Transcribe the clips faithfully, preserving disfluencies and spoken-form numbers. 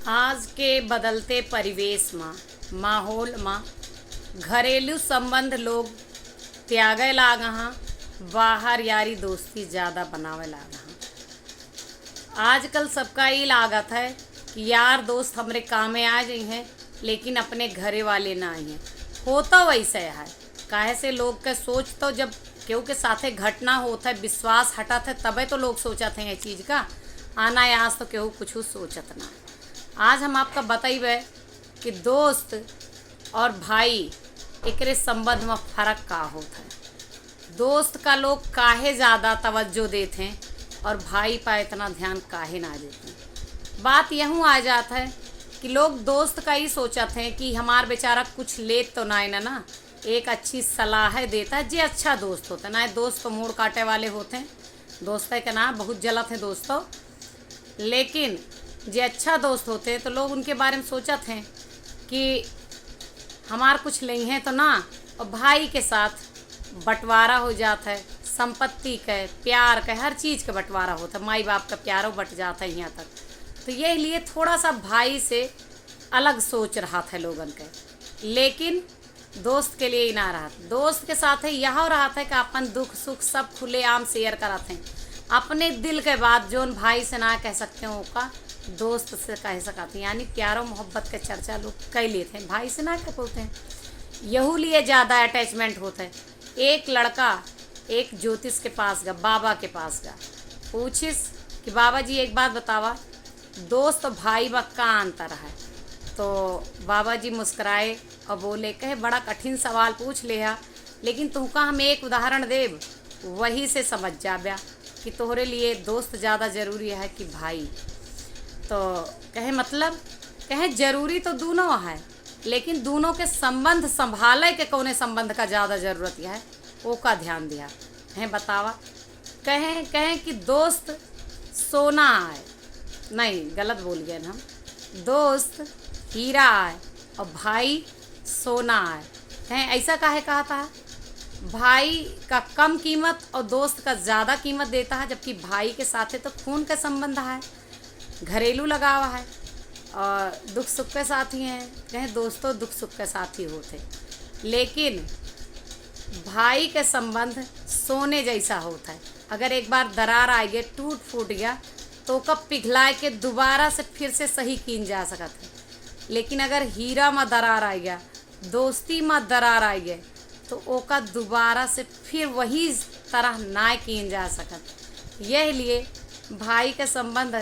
आज के बदलते परिवेश मा, माहौल मा घरेलू संबंध लोग त्यागे लागा हाँ, बाहर यारी दोस्ती ज्यादा बनावे लागा हाँ। आजकल सबका ई लागत है कि यार दोस्त हमरे कामे आ जइहैं, लेकिन अपने घरे वाले ना आइहैं। होता वैसे है, काहे से लोग के सोच तो जब केहू के साथे घटना होत है, विश्वास हटत है, तबे तो लोग सोचत हैं ये चीज का। अनायास तो केहू कुछ सोचत ना है। आज हम आपका बतइबे कि दोस्त और भाई एकरे संबंध मा फर्क का होत है, दोस्त का लोग काहे ज्यादा तवज्जो देत हैं और भाई पा इतना ध्यान काहे ना देत हैं। बात यहूँ आ जात है कि लोग दोस्त का ही सोचत हैं कि हमार बेचारा कुछ लेत तो ना है ना, ना एक अच्छी सलाह देता है, जे अच्छा दोस्त होता है ना। दोस्त तो मूड़ काटे वाले होते हैं, दोस्त के ना बहुत जलत है दोस्तों। लेकिन जे अच्छा दोस्त होते हैं तो लोग उनके बारे में सोचत हैं कि हमार कुछ लेइहैं तो ना, और भाई के साथ बंटवारा हो जात है, संपत्ति के, प्यार के, हर चीज के बंटवारा होता है, माई बाप का प्यारो बंट जात है यहाँ तक। तो यही लिए थोड़ा सा भाई से अलग सोच रहत है लोगन के, लेकिन दोस्त के लिए ही ना रहत। दोस्त के साथ है यह रहत है कि अपन दुख सुख सब खुलेआम share करत हैं। अपने दिल के बात जौन भाई से ना कह सकते हैं, ओका दोस्त से कह सकत हैं। यानी प्यारो मोहब्बत के चर्चा लोग कह लेते हैं, भाई से ना कह पाते हैं। यहू लिए ज्यादा attachment होत है। एक लड़का एक ज्योतिष के पास गा, बाबा के पास गा, पूछिस कि बाबा जी एक बात बतावा, दोस्त और भाई मा का अंतर है? तो बाबा जी मुस्कुराए और बोले, कहे बड़ा कठिन सवाल पूछ लेहा, लेकिन तुहका हम एक उदाहरण देब, वही से समझ जाब्या कि तोहरे लिए दोस्त ज्यादा जरूरी है कि भाई। तो कहे मतलब, कहे जरूरी तो दूनों है, लेकिन दूनों के संबंध संभाले के कौने संबंध का ज्यादा जरूरत है, ओका ध्यान दिया। कहे बतावा, कहे कहे कि दोस्त सोना आए, नहीं गलत बोल गए हम, दोस्त हीरा आए और भाई सोना आए। कहे ऐसा काहे कहत है? भाई का कम कीमत और दोस्त का ज्यादा कीमत देत है, जबकि भाई के साथे तो खून का संबंध है, घरेलू लगाव है और दुख सुख के साथी हैं। कहे दोस्तों दुख सुख के साथी होत है, लेकिन भाई के संबंध सोने जैसा होत है। अगर एक बार दरार आ गया, टूट फूट गया, तो ओका पिघलाए के दोबारा से फिर से सही कीन जा सकत है। लेकिन अगर हीरा मा दरार आ गया, दोस्ती मा दरार आ गया, तो ओका दोबारा से फिर वही तरह ना कीन जा सकत। यह लिए भाई के संबंध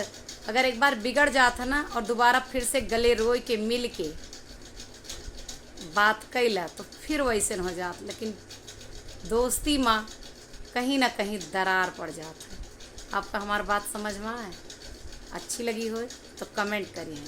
अगर एक बार बिगड़ जात है ना और दोबारा फिर से गले रोए के मिल के बात कैला तो फिर वैसन हो जात, लेकिन दोस्ती मा कहीं ना कहीं दरार पड़ जात है। आपका हमार बात समझ में आए? अच्छी लगी होए तो comment करिए।